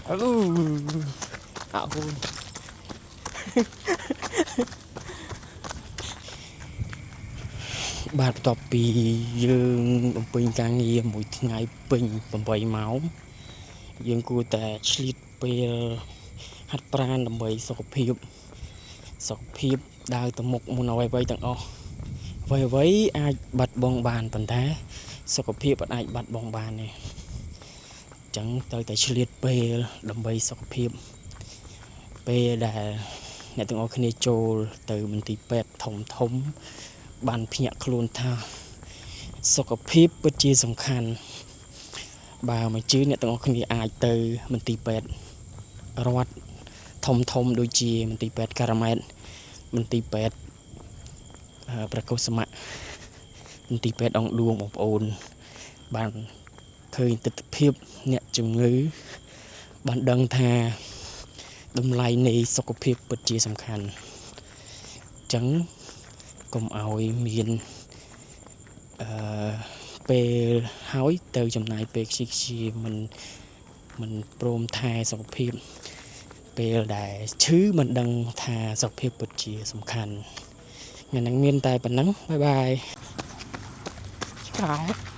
អូអោបាទបន្ទាប់ពីយើងបំពេញការងារមួយថ្ងៃពេញ8ម៉ោងយើងគួរតែឆ្លៀតពេលហាត់ប្រាណដើម្បីសុខភាពសុខភាពដើរទៅមុខមុនអ្វីៗទាំងអស់អ្វីៗអាចបាត់បង់បានប៉ុន្តែសុខភាពអត់អាចបាត់បង់បានទេអញ្ចឹងត្រូវតែឆ្លៀតពេលដើម្បីសុខភាពពេលដែលអ្នកទាំងអស់គ្នាចូលទៅមន្ទីរពេទ្យធំធំបានភ្ញាក់ខ្លួនថាសុខភាពពិតជាសំខាន់បើមិនជឿអ្នកទាំងអស់គ្នាអាចទៅមន្ទីរពេទ្យរដ្ឋធំធំដូចជាមន្ទីរពេទ្យការ៉ាម៉ែតមន្ទីរពេទ្យព្រះកុសមៈមន្ទីរពេទ្យអង្គឌួងបងប្អូនបានឃើញទស្សនភាពអ្នកជំងឺបានដឹងថាតម្លៃនៃសុខភាពពិតជាសំខាន់អញ្ចឹងកុំឲ្យមានអឺពេលហើយទៅចំណាយពេលខ្ជិះខ្ជាមិនមិនព្រមថែសុខភាពពេលដែលឈឺមិនដឹងថាសុខភាពពិតជាសំខាន់ថ្ងៃហ្នឹងមានតែប៉ុណ្ណឹង bye bye. ឆ្កែ